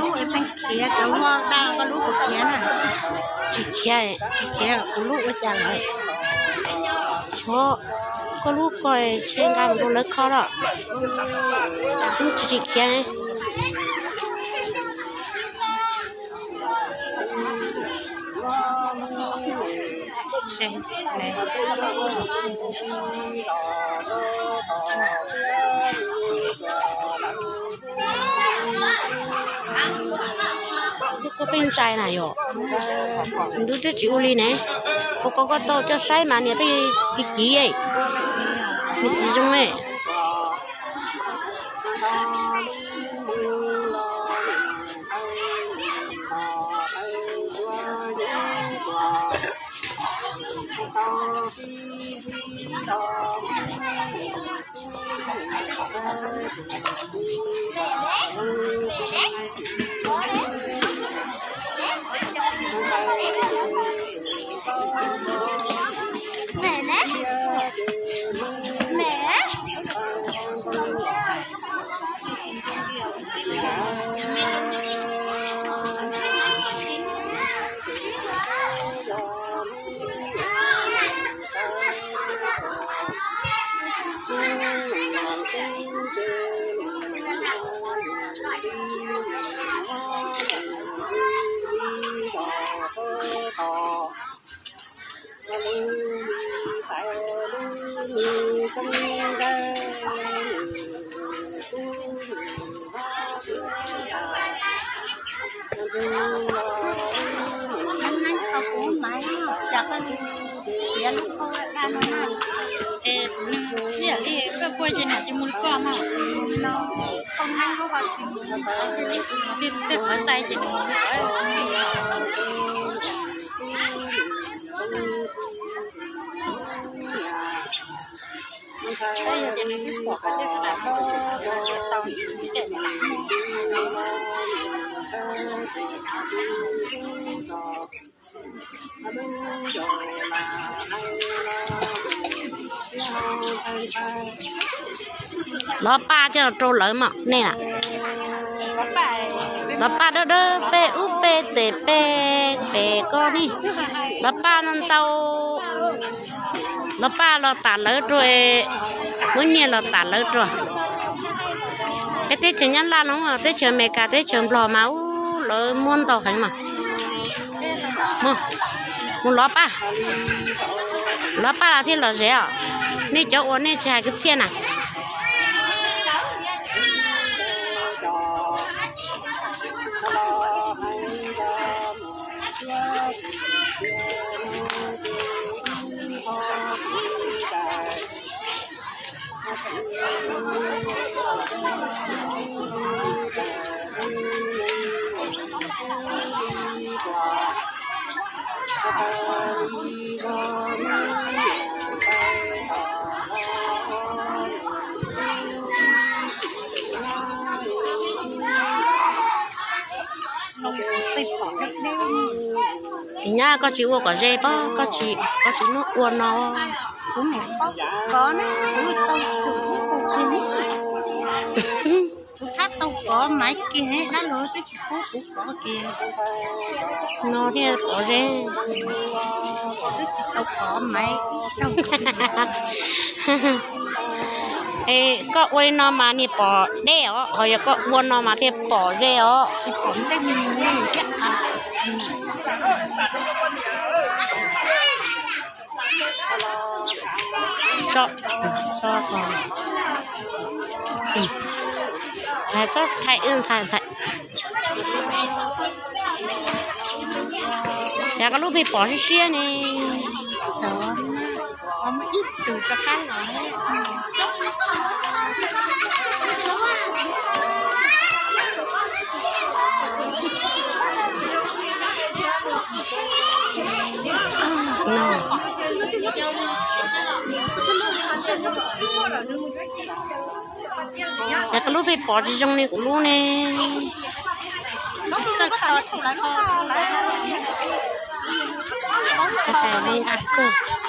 Lub es pheej khiav, cov muaj daj koj lub puas khiav na? Tsis khiav, tsis khiav, kuv lub ua cas lawm? Xyov, koj lub ko tshe nqa mus rau lawv kho los. Lub tsis tsis khiav. Koj pheej ntshai na yom? Nws twb tsis ua li ne. Ua koj, koj tau coj saib mas niam peb kiv kiv, nws tsis zoo ne. Ib yam li koj quaj ces nws tsis mus li koj no. Tej qhov xais ces nws mus li koj. Los paj coj rau lawv mog nej na. Los paj dawb dawb peb ub peb tes peb pem ko ne. Los paj no ntau. Los paj los tam lawv rua, muab nyiaj los tam lawv rua. Peb teb chaws Nyab Laj no, teb chaws Amelikas, teb chaws Nplog mas ub lawv muab ntau heev mas. Mus, mus lov paj, lov paj los thiaj lom zem os. Nej cov ua nej tsis hais kwv txhiaj na. Nyab, koj tsis ua kom ze pob, koj tsis, koj tsis muab ua no. Kuv thab tau kov maiv kiag, dab laug twb tsis pub kuv kov kiag. No thiaj pov zeb. Twb tsis tau kov maiv. Es koj ua li no mas niag pom deb os, ho yog koj ua no mas thiaj pom zeb os. Tsis pom zeb, thiab. Tso, tso, tso, thaij ntxhais, thaij. Cas koj lub pheej pom siab siab ne? Ib tug rov qab los. Cas koj lub pheej pom tsis zoo li kuv lub ne? Txawj kho tsis tau.